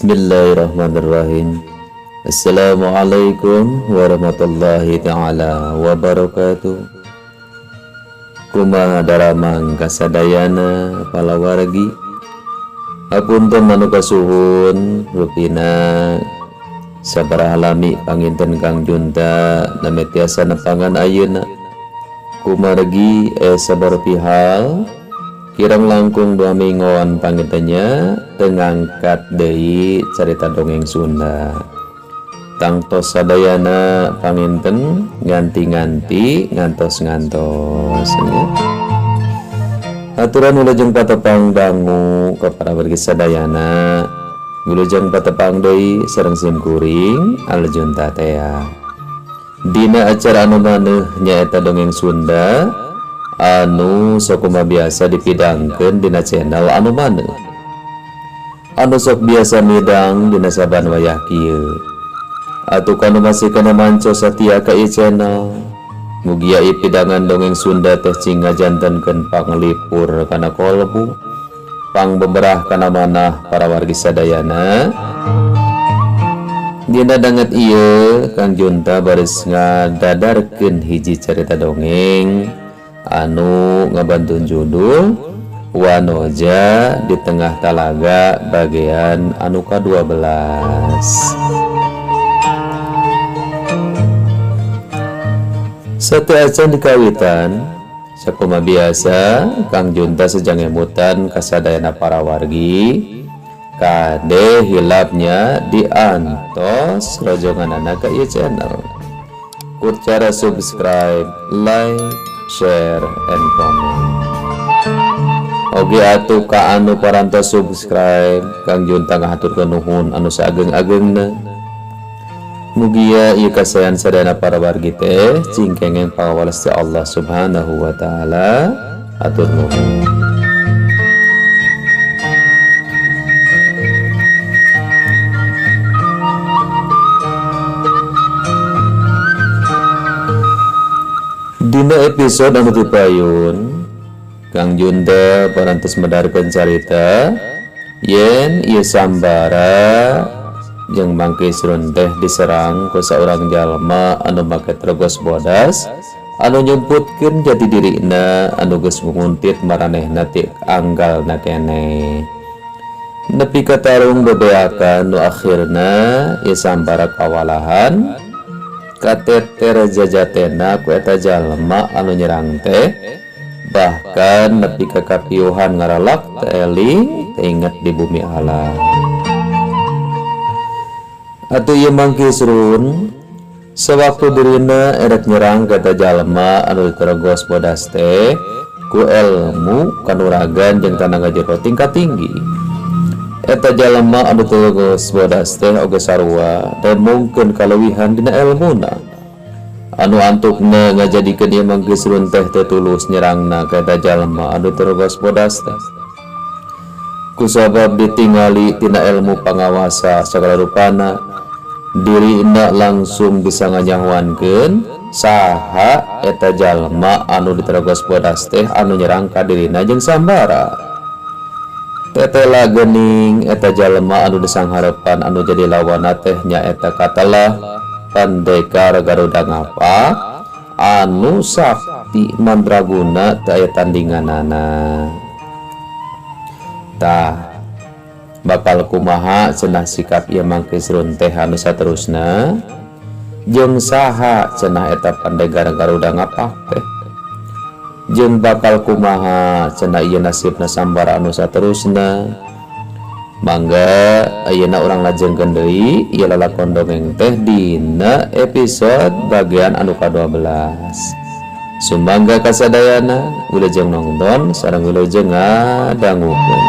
Bismillahirrahmanirrahim. Assalamualaikum warahmatullahi taala wabarakatuh. Kumaha daramang kasadayana palawargi? Hapunten anu kasuhun rupina sabaraha lami panginten Kang Junta nami tiasa nepangan ayeuna. Kumargi sabar pihal kirang langkung 2 mingguan pangintennya teu ngangkat deui carita dongeng Sunda. Tangtos sadayana panginten nganti-nganti ngantos-ngantos ya. Aturan wilujeng patepang dangu ka para wargi sadayana. Wilujeng patepang deui sareng sim kuring Aljunta tea. Dina acara anu maneuh nyaeta dongeng Sunda anu sakuma biasa dipidangkeun dina channel anu maneuh. Anu sok biasa midang dina saban wayah kieu. Atuh kanu masih kana manco satia ka ieu channel. Mugia ieu pidangan dongeng Sunda teh cing ngajantenkeun panglipur kana kolbu, pangbeberah kana manah para wargi sadayana. Dina danget ieu Kang Junta baris ngadadarkeun hiji carita dongeng anu ngabantun judul Wanoja di Tengah Talaga bagian anu ka-12. Satu acan dikawitan sakuma biasa Kang Junta sejang emutan kasadayana para wargi kade hilapnya diantos rojonganana ka ieu channel ku cara subscribe, like, share, and comment. Oge atuh ka anu parantos subscribe Kang Junta ngahaturkeun nuhun anu saageng-agengna. Mugia ieu kasayan sadayana para wargi teh cing kengeng pawales ti Allah Subhanahu wa taala. Atur nuhun. Dina episode anu tipayun Kang Junta parantos medarkeun carita yen ieu sambara jeung Mangkisrun teh diserang ku saurang jalma anu make tergos bodas anu nyumputkeun jati dirina anu geus nguntit maranehna ti anggalna keneh. Nepi ka tarung bebeakan nu akhirna ieu sambara kawalahan kateter jajatena ku eta jalma anu nyerang teh, bahkan nepi ka kapiuhan ngaralak teu eling teu inget di bumi alam. Atuh ieu Mangkisrun sewaktu dirina erek nyerang ka eta jalma anu diterogos bodas teh ku elmu kanuragan jeung tanaga jero tingkat tinggi. Eta jalma anu diterogos bodas teh oge sarua dan mungkin kaleuwihan dina elmuna. Anu antukna ngajadikeun ieu Mangkisrun teh teu tulus nyerangna ka eta jalma anu diterogos bodas teh. Kusabab ditingali tina ilmu pangawasa sagala rupana dirina langsung bisa nganyahuankeun saha eta jalma anu diterogos bodas teh anu nyerang ka dirina jeung sambara. Tetela geuning eta jalma anu disangharepan anu jadi lawanna teh nyaeta katelah Pandekar Garuda Ngapak anu sakti mandraguna teu aya tandinganana. Tah bakal kumaha cenah sikap ieu Mangkisrun teh anu saterusna jeung saha cenah eta Pandekar Garuda Ngapak teh jeung bakal kumaha cenah ieu nasibna sambara anu saterusna. Mangga ayeuna urang lajengkeun deui ieu lalakon dongeng teh dina episode bagian anu ka-12. Sumangga kasadayana wilujeng nonton sareng wilujeng ngadangukeun.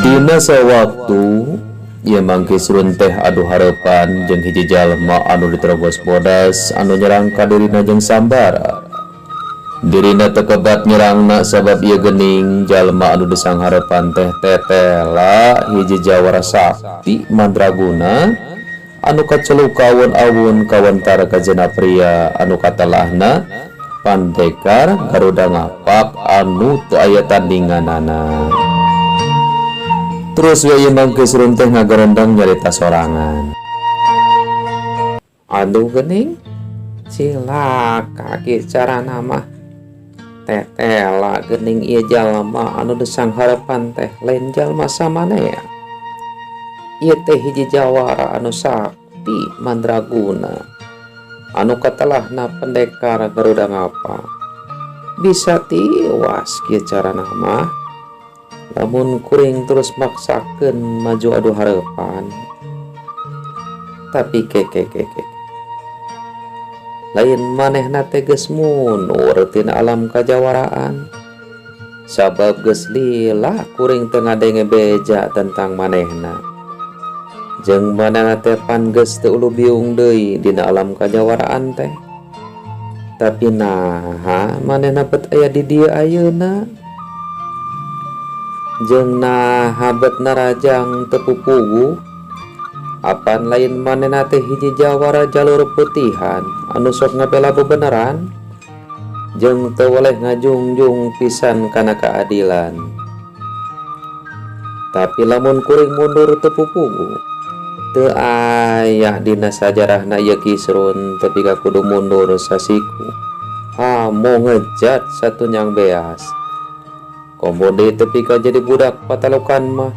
Dina sawaktu ieu Mangkisrun teh adu hareupan jeung hiji jalma anu diterogos bodas anu nyerang ka dirina jeung sambara. Dirina teu kebat nyerangna sabab ieu geuning jalma anu disanghareupan teh tetela hiji jawara sakti mandraguna anu kaceluk awun-awun kawentar kajena pria anu katelahna Pandekar Garuda Ngapak anu teu aya tandinganana. Terus we ieu Mang Kisrun teh ngagarendeng nyarita sorangan. Aduh geuning cilaka kieu carana mah. Tetela geuning ieu jalma anu disanghareupan teh lain jalma samanea. Ieu teh hiji jawara anu sakti mandraguna anu katelahna Pendekar Garuda Ngapak. Bisa tiwas kieu carana mah lamun kuring terus maksakeun maju adu hareupan. Tapi ke ke ke ke lain manehna teh geus mundur tina alam kajawaraan, sabab geus lila kuring teu ngadenge beja tentang manehna. Jeung manehna teh pan geus teu ulubiung deui dina alam kajawaraan teh. Tapi naha manehna bet aya di dieu ayeuna? Jeung naha bet narajang teu pupuguh? Apan lain manehna teh hiji jawara jalur putihan anu sok ngabela bebeneran jeung teu weleh ngajungjung pisan kana keadilan. Tapi lamun kuring mundur teu pupuguh, teu aya dina sajarahna ieu Kisrun tepi ka kudu mundur sasiku. Hamo ngejat satunyang beas. Komo deui tepi ka jadi budak patalukan mah.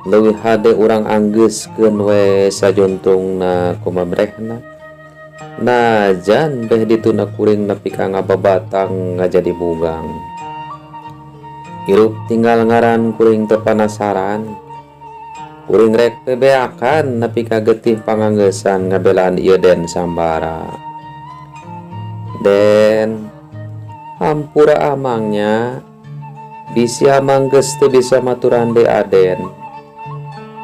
Leuwih hade urang anggeuskeun we sajuntungna kumabrehna. Najan beh dituna kuring nepi ka ngababatang ngajadi bugang. Hirup tinggal ngaran kuring teu panasaran. Kuring rek bebeakan nepi ka getih panganggesan ngabelaan ieu Den Sambara. Den, hampura amangnya, bisi amang geus teu bisa maturan deui Aden.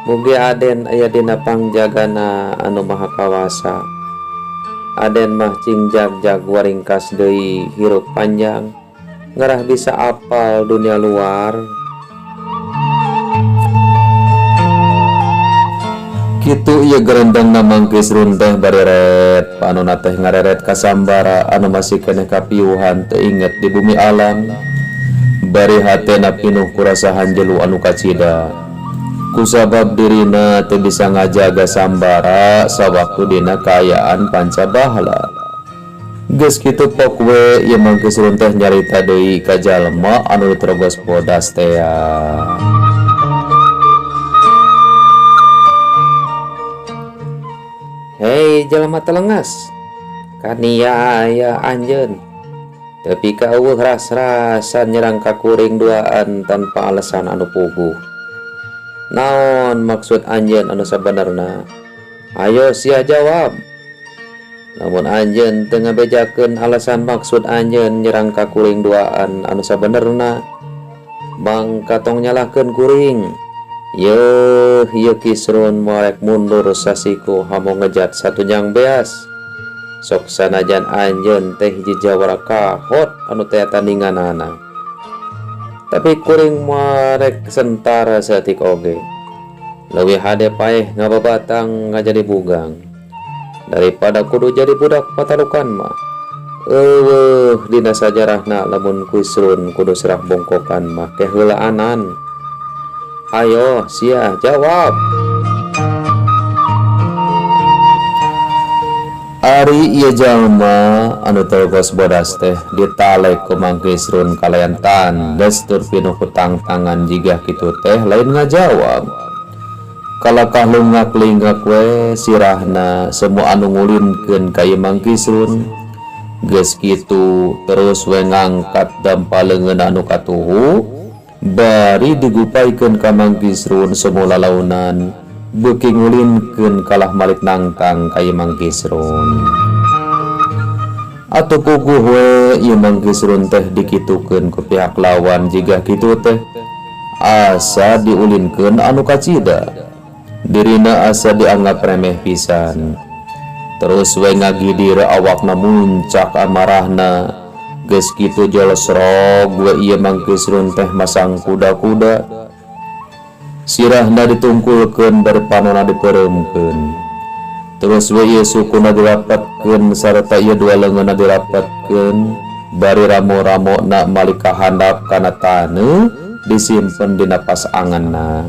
Mugi Aden aya dina pangjagana anu maha kawasa. Aden mah cing jag-jag waringkas deui hirup panjang, ngarah bisa apal dunia luar. Kitu ieu gerendeng na Mang Kisrun teh bareret, panona teh ngareret ka Sambara anu masih keneh kapiuhan teu inget di bumi alam. Bari hatena pinuh ku rasa hanjelu anu kacida. Kusabab dirina teu bisa ngajaga Sambara sawaktu dina kaayaan panca bahala. Geus kitu pok we ieu Mang Kisrun teh nyarita deui ka jalma anu diterogos bodas tea. Hei jalma telengas, kaniaya anjeun tepi ka eueuh ras-rasan nyerang ka kuring duaan tanpa alasan anu puguh. Naon maksud anjeun anu sabenerna? Ayo sia jawab. Lamun anjeun teu ngabejakeun alasan maksud anjeun nyerang ka kuring duaan anu sabenerna, mangka tong nyalahkeun kuring. Yeuh, ieu Kisrun moal rek mundur sasiku hamo ngejat satunyang beas. Sok sanajan anjeun teh hiji jawara kahot anu teh tandinganana. Tapi kuring moal rek sentara saeutik oge. Leuwih hade paeh ngababatang ngajadi bugang daripada kudu jadi budak patalukan mah. Eueuh dina sajarahna lamun Kisrun kudu serah bongkokan mah keheulaanan. Ayo sia jawab. Ari ieu jalma anu terogos bodas teh ditalek ku Mang Kisrun kalayan tandes tur pinuh ku tangtangan jigah kitu teh lain ngajawab. Kalakah lungak-lingak we sirahna semua anu ngulinkeun ka ieu Mang Kisrun. Geus kitu terus we ngangkat dampa leungeun anu katuhu bari digupaikeun ka Mang Kisrun semua lalaunan beuki ngulinkeun kalah malik nangtang ka ieu Mang Kisrun. Atuh puguh we ieu Mang Kisrun teh dikitukeun ku pihak lawan jigah kitu teh asa diulinkeun anu kacida. Dirina asa dianggap remeh pisan. Terus we ngagidir awakna muncak amarahna. Geus kitu jol serog we ieu Mang Kisrun teh masang kuda-kuda. Sirahna ditungkulkeun bari panona dipeureumkeun. Terus we ieu sukuna dirapatkeun sarta ieu dua leungeunna dirapatkeun bari ramo-ramona malik ka handap kana taneuh disimpen dina pasanganna.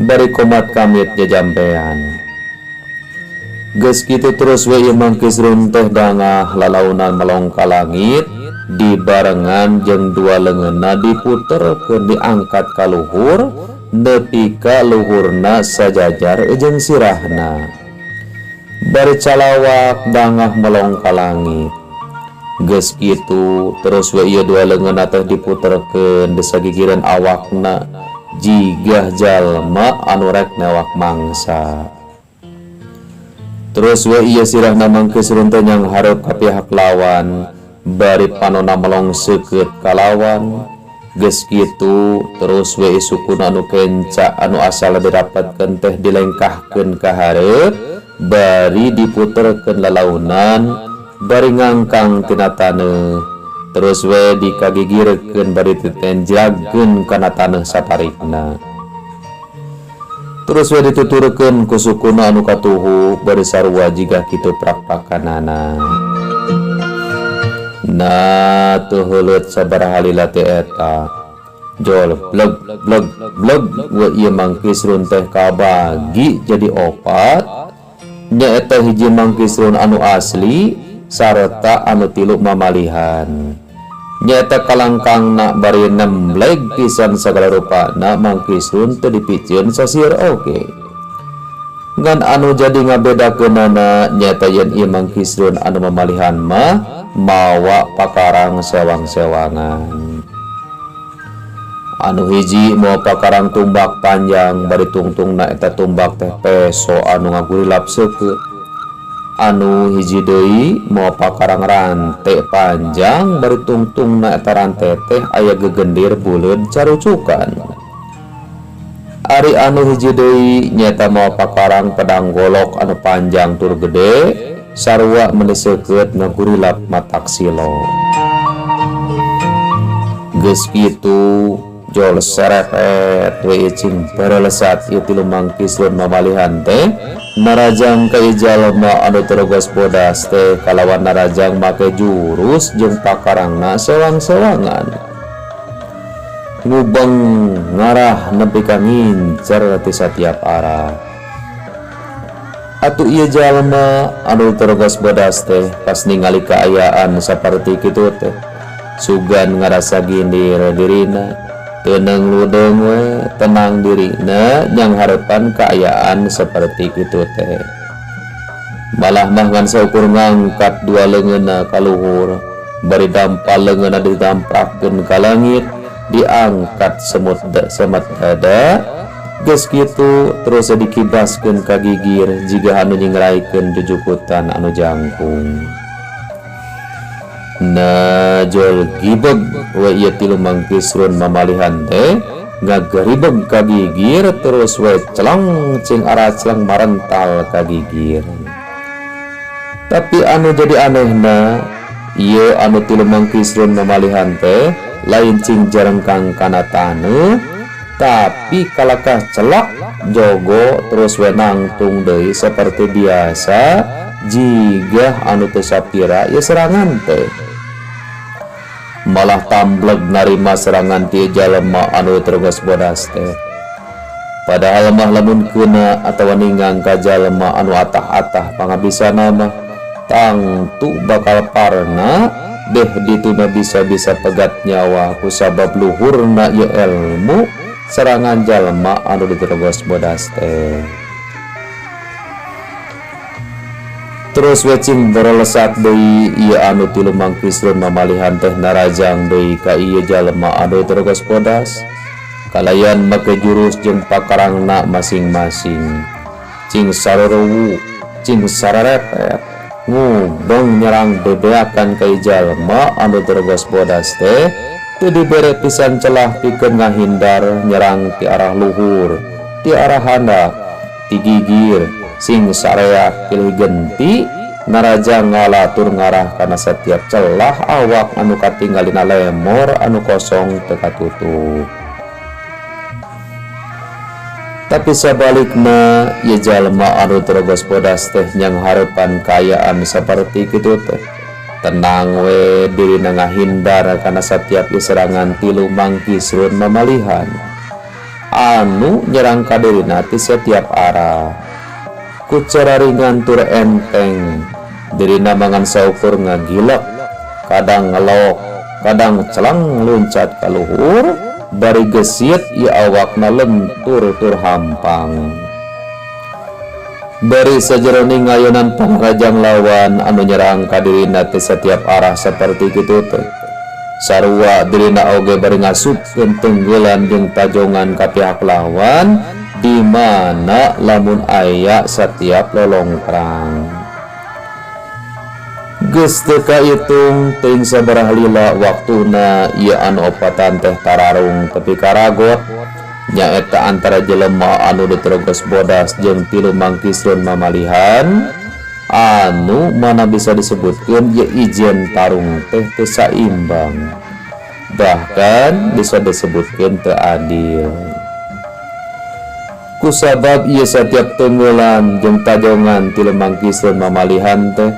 Bari komat kamit jajampean. Geus kitu terus we ieu Mang Kisrun teh dangah lalaunan melong ka langit dibarengan jeung dua leungeunna diputerkeun diangkat ka luhur nepi ka luhurna sajajar jeung sirahna. Bari calawak dangah melong ka langit. Geus kitu terus we ieu dua leungeunna teh diputerkeun disagigireun awakna jigah jalma anu rek newak mangsa. Terus we ieu sirahna Mang Kisrun teh nyanghareup ka pihak lawan bari panona melong seukeut ka lawan. Geus kitu terus we sukuna anu kenca anu asal dirapatkeun teh dilengkahkeun ka hareup bari diputerkeun lalaunan bari ngangkang tina taneuh. Terus we dikagigirkeun bari ditenjragkeun kana taneuh saparikna. Terus we dituturkeun ku sukuna anu katuhu bari sarua jiga kitu prak-prakanana. Nah teu heuleut sabaraha lila teh eta. Jol bleg bleg bleg we ieu Mang Kisrun teh kabagi jadi opat. Nyaeta hiji Mang Kisrun anu asli sarta anu tilu mamalihan. Nyaeta kalangkangna bari nembleg pisan sagala rupana Mang Kisrun teu dipicieun sasieur oge. Ngan anu jadi ngabedakeunana nyaeta yen ieu Mang Kisrun anu mamalihan mah mawa pakarang sewang-sewangan. Anu hiji mawa pakarang tumbak panjang bari tungtungna eta tumbak teh peso anu ngagurilap seukeut. Anu hiji deui mawa pakarang rante panjang bari tungtungna eta rante teh aya gegendir buleud carucukan. Ari anu hiji deui nyaeta mawa pakarang pedang golok anu panjang tur gede sarua meuni seukeut ngagurilap matak silo. Geus kitu jol serepet we cing barelesat ieu tilu Mang Kisrun mamalihan teh narajang ka ieu jalma anu terogos bodas teh kalawan narajang make jurus jeung pakarangna sewang-sewangan. Ngubeng ngarah nepi ka ngincer ti satiap arah. Atuh ieu jalma anu terogos bodas teh pas ningali kaayaan saperti kitu teh sugan ngarasa gindir dirina. Tenang ludeung we tenang dirina nyanghareupan kaayaan seperti kitu teh. Malah mah ngan saukur ngangkat dua leungeunna ka luhur bari dampal leungeunna ditamprakkeun ka langit diangkat semut semet dada. Geus kitu terus dikibaskeun ka gigir jiga anu nyingraikeun jujukutan anu jangkung. Nah jol gibeg we ieu tilu Mang Kisrun mamalihan teh ngagaribeg ka gigir terus we celeng cing aracleng marental ka gigir. Tapi anu jadi anehna ieu anu tilu Mang Kisrun mamalihan teh lain cing jarengkang kana taneuh tapi kalakah celak jogo terus we nangtung deui seperti biasa jigah anu teu sapira ieu serangan teh. Malah tambleg narima serangan ti jalma anu terogos bodas teh. Padahal mah lamun keuna atawa ninggang ka jalma anu atah-atah pangabisana mah tangtu bakal parna deh dituna bisa-bisa pegat nyawa kusabab luhurna ieu ilmu serangan jalma anu diterogos bodas teh. Terus we cing berelesat deui ieu anu tilu Mang Kisrun mamalihan teh narajang deui ka ieu jalma anu terogos bodas kalayan make jurus jeung pakarangna masing-masing. Cing sarerewu cing sararepet ngubeng nyerang bebeakan ka ieu jalma anu terogos bodas teh teu dibere pisan celah pikeun ngahindar nyerang ti arah luhur ti arah handap ti gigir sing sareak pilih genti Narajang ngala tur ngarah kana satiap celah awak anu katinggal dina lemor anu kosong teu katutup. Tapi sabalikna ieu jalma anu terogos bodas teh nyanghareupan kaayaan saperti kitu teh. Tenang we dirina ngahindar kana satiap ieu serangan tilu mangkisrun mamalihan anu nyerang ka dirina ti satiap arah. Ku cara ringan tur enteng dirina mangan saukur ngagilek, kadang ngelok, kadang celang luncat ka luhur bari gesit ieu awakna lentur tur hampang. Bari sajeroning ngayonan pangrajang lawan anu nyerang ka dirina ti satiap arah saperti kitu teh. Sarua dirina oge bari ngasupkeun tenggelan jeung tajongan ka pihak lawan di mana lamun aya satiap lolongkrang. Geus teu kaitung teuing sabaraha lila waktuna ieu anu opatan teh tararung tepi ka ragot nyaeta antara jelema anu diterogos bodas jeung tilu mangkisrun mamalihan anu mana bisa disebutkeun ieu ijen tarung teh teu saimbang, bahkan bisa disebutkeun teu adil. Kusabab ieu satiap tenggelan jeung tajongan tilu mangkisrun mamalihan teh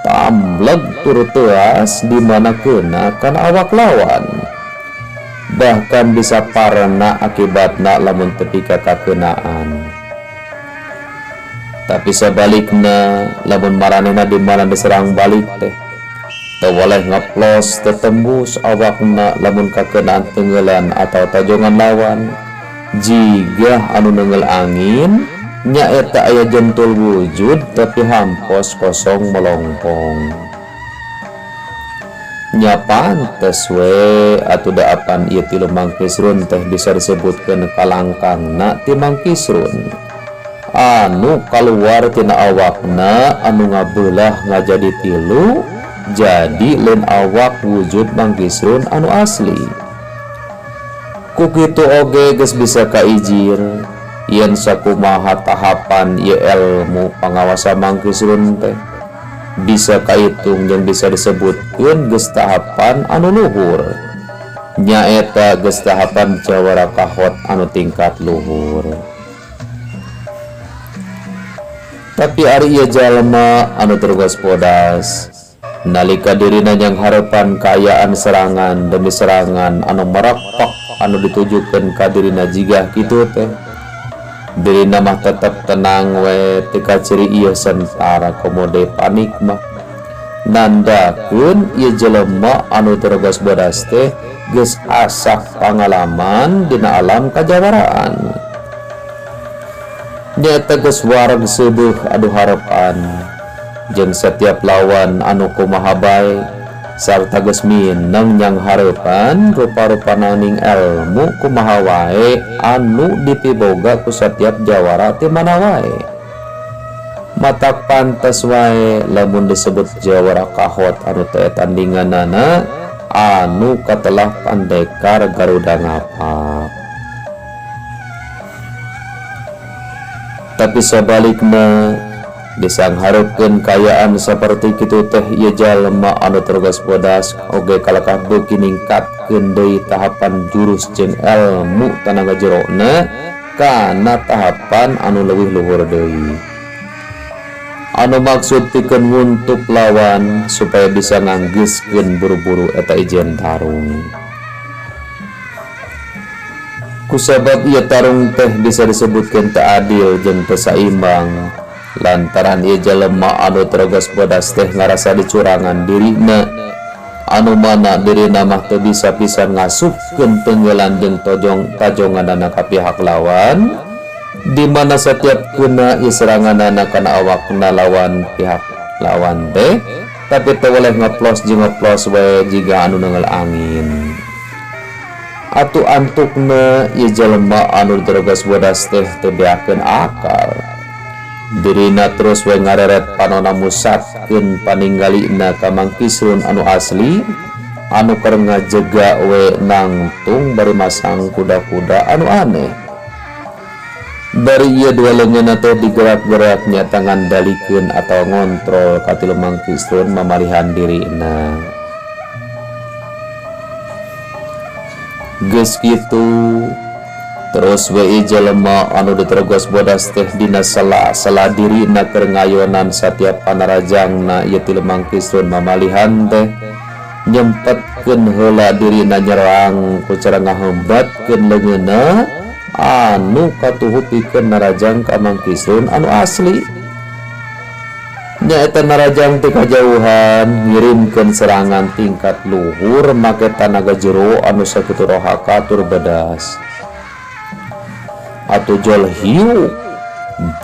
tamleg tur teuas di mana keuna kana awak lawan, bahkan bisa parna akibatna lamun tepi ka kakeunaan. Tapi sabalikna lamun maranehna di mana diserang balik teh teu boleh ngeplos, teu tembus awakna lamun kakeunaan tenggelan atau tajongan lawan. Jiga anu neunggeul angin nyaeta aya jentul wujud tapi hampos kosong melongpong. Nya pantes we atuh da apan ieu tilu mangkisrun teh bisa disebutkeun kalangkangna ti mangkisrun anu kaluar tina awakna anu ngabeulah ngajadi tilu jadi lain awak wujud mangkisrun anu asli. Ku kitu oge geus bisa kaijir yen sakumaha tahapan ieu elmu pangawasa mangkisrun teh bisa kaitung jeung bisa disebutkeun geus tahapan anu luhur, nyaeta geus tahapan jawara kahot anu tingkat luhur. Tapi ari ieu jalma anu tergos bodas nalika dirina nyanghareupan kaayaan serangan demi serangan anu merepak anu ditujukeun ka dirina jiga kitu teh, dirina mah tetep tenang we teu kaciri ieu sentara komode panik mah nandakeun ieu jelema anu tergos bodas teh geus asak pangalaman dina alam kajawaraan, nyaeta geus wareg seubeah adu harepan jeung setiap lawan anu kumaha bae sarta geus mineng nyanghareupan rupa-rupananing elmu kumaha wae anu dipiboga ku setiap jawara ti mana wae. Matak pantes wae lamun disebut jawara kahot anu teu tandinganana anu katelah pandekar Garuda Ngapak. Tapi sabalikna disanghareupeun kaayaan saperti kitu teh ieu jalma anu tergos bodas oge kalakah beuki ningkatkeun deui tahapan jurus jeung elmu tanaga jerona kana tahapan anu leuwih luhur deui. Anu maksud pikeun nguntup lawan supaya bisa nganggeuskeun buru-buru eta ijen tarung. Kusabab ieu tarung teh bisa disebutkeun teu adil jeung teu saimbang lantaran ieu jelema anu terogos bodas teh ngarasa dicurangan dirina anu mana dirina mah teu bisa pisan ngasupkeun tenggelan jeung tajonganana ka pihak lawan, di mana setiap keuna ieu seranganana kana awakna lawan pihak lawan teh tapi teu boleh ngeplos jeung ngeplos we jiga anu neunggeul angin. Atuh antukna ieu jelema anu terogos bodas teh teu beakeun akal. Dirina terus we ngareret panona musatkeun paninggalina ka mangkisrun anu asli anu keur ngajega we nangtung bari masang kuda-kuda anu aneh. Bari ieu dua leungeunna teh digerak-gerak nyaeta ngandalikeun atawa ngontrol katilu mangkisrun mamalihan dirina. Geus kitu terus we ieu jelema anu diterogos bodas teh dina sela-sela dirina keur ngayonan satiap panarajangna ieu tilu mangkisrun mamalihan teh nyempetkeun heula dirina nyerang ku cara ngahembatkeun leungeunna anu katuhu pikeun narajang ka mangkisrun anu asli. Nyaeta narajang ti kajauhan ngirimkeun serangan tingkat luhur make tanaga jero anu sakitu rohaka tur bedas. Atuh jol hiu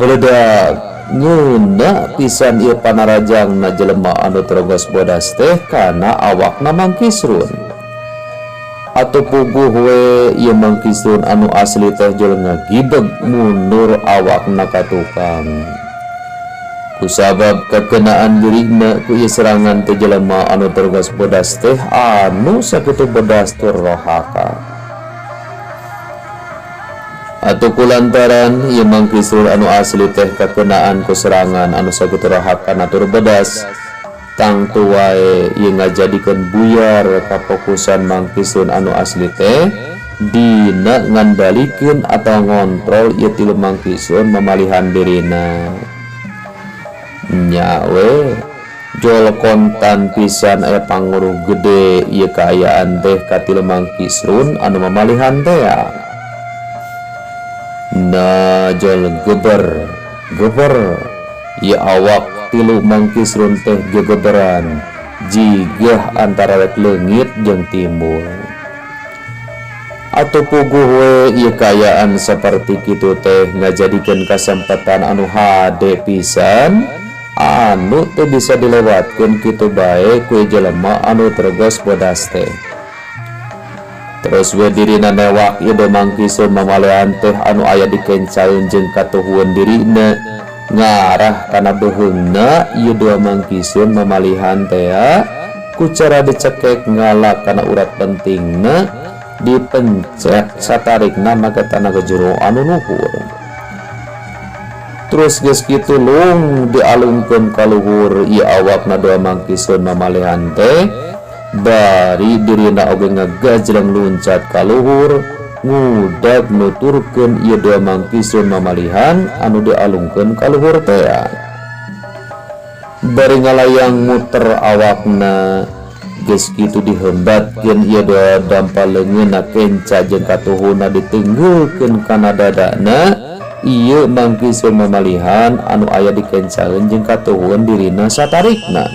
beledag ngeuna pisan ieu panarajangna jelema anu terogos bodas teh kana awakna mangkisrun. Atuh puguh we ieu mangkisrun anu asli teh jol ngagibeg mundur awakna ka tukang. Kusabab kakenaan dirina ku ieu serangan teh jelema anu terogos bodas teh anu sakitu bodas tur rohaka. Atuh kulantaran ieu mangkisrun anu asli teh kakenaan ku serangan anu sakitu rohaka tur bodas, tangtu wae ieu ngajadikeun buyar kafokusan mangkisrun anu asli teh dina ngandalikeun atawa ngontrol ieu tilu mangkisrun mamalihan dirina. Nya we jol kontan pisan aya panguruh gede ieu kaayaan teh ka tilu mangkisrun anu mamalihan teh. Na jol geber geber ieu awak tilu mangkisrun teh gegeberan jigah antara rek leungit jeung timbul. Atuh puguh we ieu kaayaan saperti kitu teh ngajadikeun kasempatan anu hade pisan anu teu bisa dilewatkeun kitu bae ku jelema anu tergos bodas teh. Terus we dirina newak ieu mangkisrun mamalean teh anu aya dikencaeun jeung katuhueun dirina ngarah kana beuheungna ieu dua mangkisrun mamalihan teh ku cara dicekek ngala kana urat pentingna dipencet satarikna make tanaga jero anu luhur. Terus geus kitu lung dialungkeun ka luhur ieu awakna dua mangkisrun mamalihan teh bari dirina oge ngagajleng luncat ka luhur ngudag nuturkeun ieu dua mangkisrun mamalihan anu dialungkeun ka luhur teh. Bari ngalayang muter awakna geus kitu dihembatkeun ieu dua dampal leungeunna kenca jeung katuhuna ditenggulkeun kana dadana ieu mangkisrun mamalihan anu aya dikencaeun jeung katuhun dirina satarikna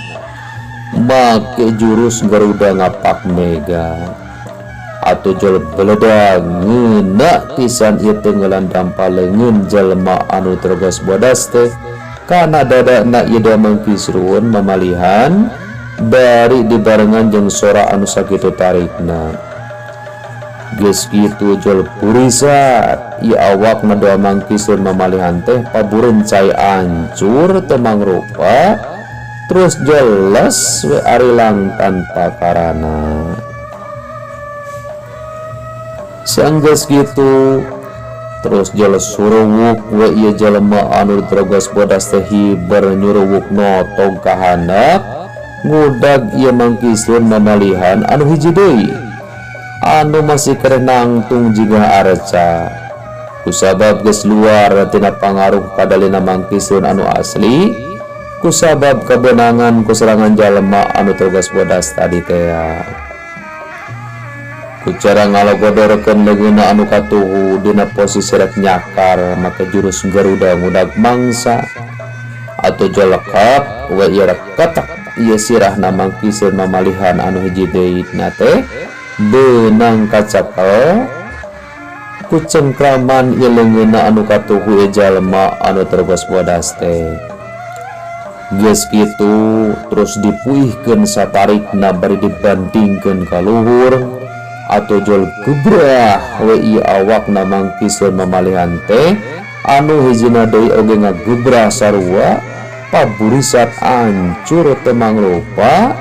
make jurus Garuda ngapak mega. Atuh jol beledag ngeuna pisan ieu tenggelan dampal leungeun jelema anu tergos bodas teh kana dadana ieu dua mangkisrun mamalihan bari dibarengan jeung sora anu sakitu tarikna. Geus kitu jol purisat ieu awakna dua mangkisrun mamalihan teh paburencai ancur teu mangrupa terus jelas we arilang tanpa karana. Sanggeus kitu terus jelas suruwuk we ieu jelema anu diterogos bodas teh hiber nyuruwuk notog ka handap ngudag ieu mangkisrun mamalihan anu hiji deui anu masih keneh nangtung jiga arca. Kusabab geus luar tina pangaruh kadalina mangkisrun anu asli kusabab kebenangan kuserangan jalema anu tergos bodas tadi teh. Ku cara ngalogodorkeun leungeunna anu katuhu dina posisi rek nyakar make jurus Garuda ngudag mangsa atau jolekap we ieu rek ketek ieu sirahna mangkisrun mamalihan anu hiji deui na teh beunang kacakel ku cengkraman ieu leungeunna anu katuhu ieu jalma anu tergos bodas teh. Geus kitu terus dipuihkeun satarikna bari dibandingkeun ka luhur atau jol gebrah we ieu awakna mangkisrun mamalihan teh anu hijina deui oge ngagebrah sarua paburisat ancur teu mangrupa.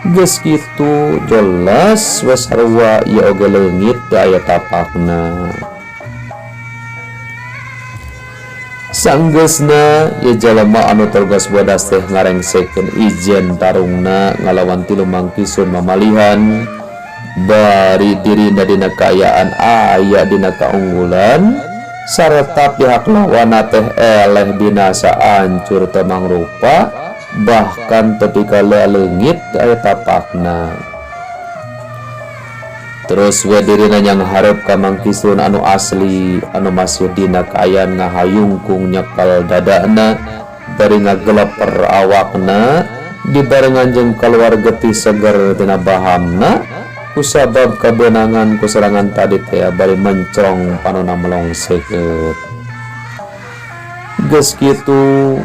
Geus kitu jelas we sarua ieu oge leungit teu aya tapakna. Sanggeusna ieu jalma anu torgos bodas teh ngarengsekeun ijen tarungna ngalawan tilu mangkisun mamalihan bari dirina dina kaayaan aya dina kaunggulan sarta pihak lawanna teh eleh binasa ancur teu mangrupa bahkan tepi ka leungit aya tapakna. Terus we dirina nyanghareup ka mangkisun anu asli anu masih dina kaayaan ngahayungkung nyekel dadana bari ngageleper awakna dibarengan jeung kaluar getih seger tina bahamna kusabab kabeunangan ku serangan tadi teh bari mencrong panona melongsekeut. Geus kitu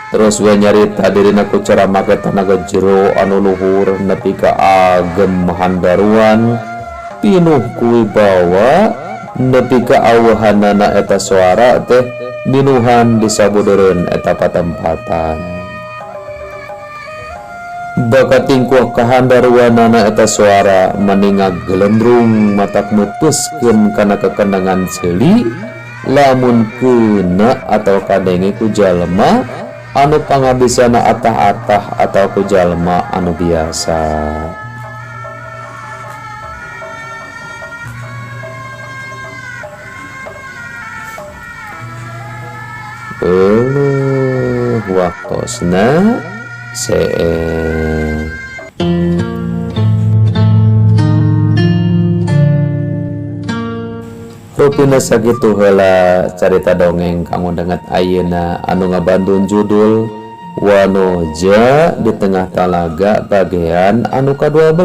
terus we nyarita dirina ku cara make tanaga jero anu luhur nepi ka agem handaruan pinuh ku wibawa nepi ka aweuhanana eta suara teh minuhan di sabudeureun eta patempatan. Baka tingkuh kahandaruanana eta suara meni ngagelendrung matak meupeuskeun kana kekenangan ceuli lamun keuna atau kadenge ku jalma anu pangabisana atah-atah atau ku jalma anu biasa. Euleuh waktosna seeng. Rupina sakitu heula carita dongeng kanggo danget ayeuna anu ngabantun judul Wanoja di Tengah Talaga bagian anu ka-12.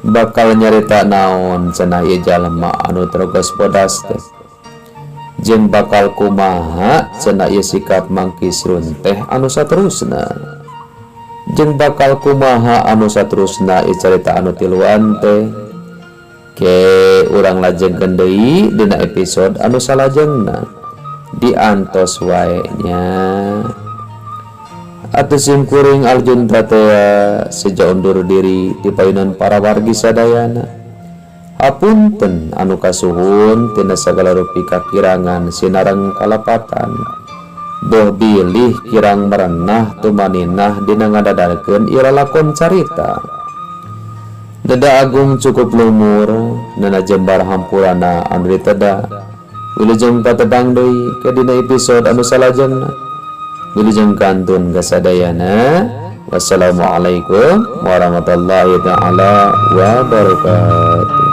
Bakal nyarita naon cenah ieu jalma anu terogos bodas teh. Jeung bakal kumaha cenah ieu sikap mangkisrun teh anu saterusna. Jeung bakal kumaha anu saterusna ieu carita anu tiluan teh. Ke urang lajengkeun deui dina episode anu salajengna. Diantos wae nya. Atuh sim kuring Arjun Tatea seja undur diri di payunan para wargi sadayana. Hapunten anu kasuhun tina sagala rupi kakirangan sinareng kalepatan. Boh bilih kirang merenah tumaninah dina ngadadarkeun ieu lalakon carita. Deda agung cukup lumur nana jembar hampurana anu diteda. Wilujeng patepang deui ke dina episode anu salajengna. Wilujeng kantun kasadayana. Wassalamualaikum warahmatullahi taala wabarakatuh.